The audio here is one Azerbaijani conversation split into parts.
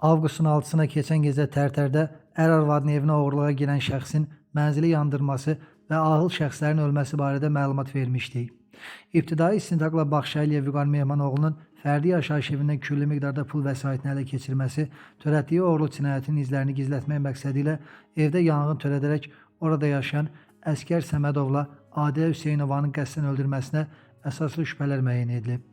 Avqustun 6-sına keçən gecə Tərtərdə ər arvadının evinə oğurluğa girən şəxsin mənzili yandırması və ahıl şəxslərin ölməsi barədə məlumat vermişdik. İbtidai istintaqla Baxşəliyev Vüqar Mehmanoğlunun fərdi yaşayış evindən külli miqdarda pul vəsaitini ələ keçirməsi, törətdiyi oğurluq cinayətinin izlərini gizlətmək məqsədi ilə evdə yanğın törədərək orada yaşayan Əskər Səmədovla Adilə Hüseynovanın qəsdən öldürməsinə əsaslı şübhələr müəyyən edilib.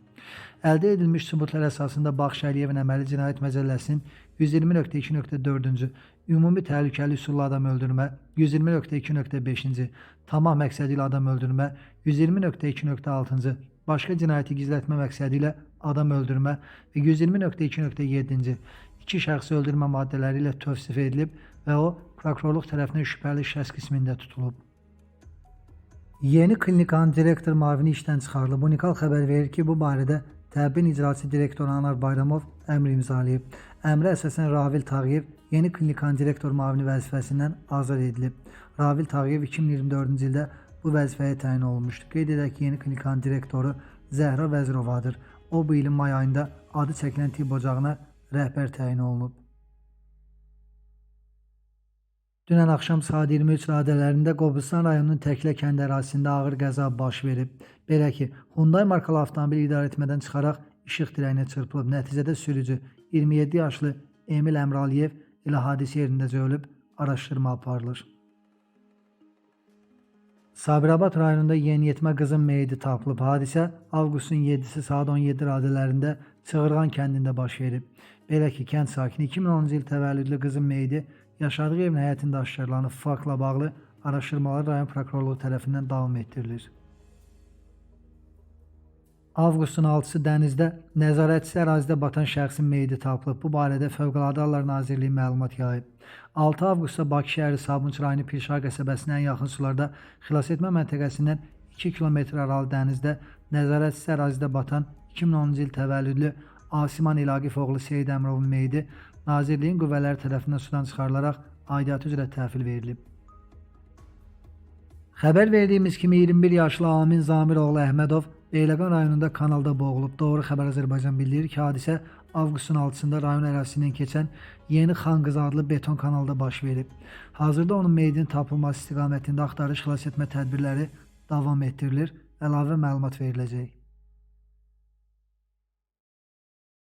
Əldə edilmiş sübutlar əsasında Baxşəliyevin əməli Cinayət Məcəlləsinin 120.2.4-cü ümumi təhlükəli üsulla adam öldürmə, 120.2.5-ci tamah məqsədi ilə adam öldürmə, 120.2.6-cı başqa cinayəti gizlətmə məqsədi ilə adam öldürmə və 120.2.7-ci iki şəxsi öldürmə maddələri ilə tövsif edilib və o prokurorluq tərəfindən şübhəli şəxs qismində tutulub. Yeni klinikanın direktor müavini işdən çıxarılıb. Unikal xəbər verir ki, bu barədə Təbbin icraçı direktoru Anar Bayramov əmr imzalayıb. Əmrə əsasən Ravil Tağıyev yeni klinikanın direktor müavini vəzifəsindən azad edilib. Ravil Tağıyev 2024-cü ildə bu vəzifəyə təyin olunmuşdu. Qeyd edək ki, yeni klinikanın direktoru Zəhra Vəzirovadır. O bu ilin may ayında adı çəkilən tibb ocağına rəhbər təyin olunub. Dünən axşam saat 23 radələrində Qobustan rayonunun Təklə kəndi ərazisində ağır qəza baş verib. Belə ki, Hyundai markalı avtomobil idarəetmədən çıxaraq işıq dirəyinə çırpılıb. Nəticədə sürücü 27 yaşlı Emil Əmraliyev elə hadisə yerindəcə ölüb, araşdırma aparılır. Sabirabad rayonunda yeniyetmə qızın meyidi tapılıb. Hadisə avqustun 7-si saat 17 radələrində Çığırğan kəndində baş verib. Belə ki, kənd sakini 2010-cu il təvəllüdlü qızın meyidi yaşadığı evin həyətində aşkarlanıb. Faktla bağlı araşdırmalar rayon prokurorluğu tərəfindən davam etdirilir. Avqustun 6-sı dənizdə nəzarətçi ərazidə batan şəxsin meyidi tapılıb. Bu barədə Fövqəladə Hallar Nazirliyi məlumat yayıb. 6 avqustda Bakı şəhəri Sabunçu rayonu Pirşağı qəsəbəsinin ən yaxın sularda xilasetmə məntəqəsindən 2 km aralı dənizdə nəzarətçi ərazidə batan 2010-cu il təvəllüdlü Asiman İlaqifoğlu Seyid Əmrovun meyidi Nazirliyin qüvvələri tərəfindən sudan çıxarılaraq aidiyyatı üzrə təhvil verilib. Xəbər verdiyimiz kimi 21 yaşlı Amin Zamiroğlu Əhmədov Beyləqan rayonunda kanalda boğulub. Doğru Xəbər Azərbaycan bildirir ki, hadisə avqustun 6-sında rayon ərazisindən keçən Yeni Xanqızı adlı beton kanalda baş verib. Hazırda onun meyidinin tapılması istiqamətində axtarış xilasetmə tədbirləri davam etdirilir. Əlavə məlumat veriləcək.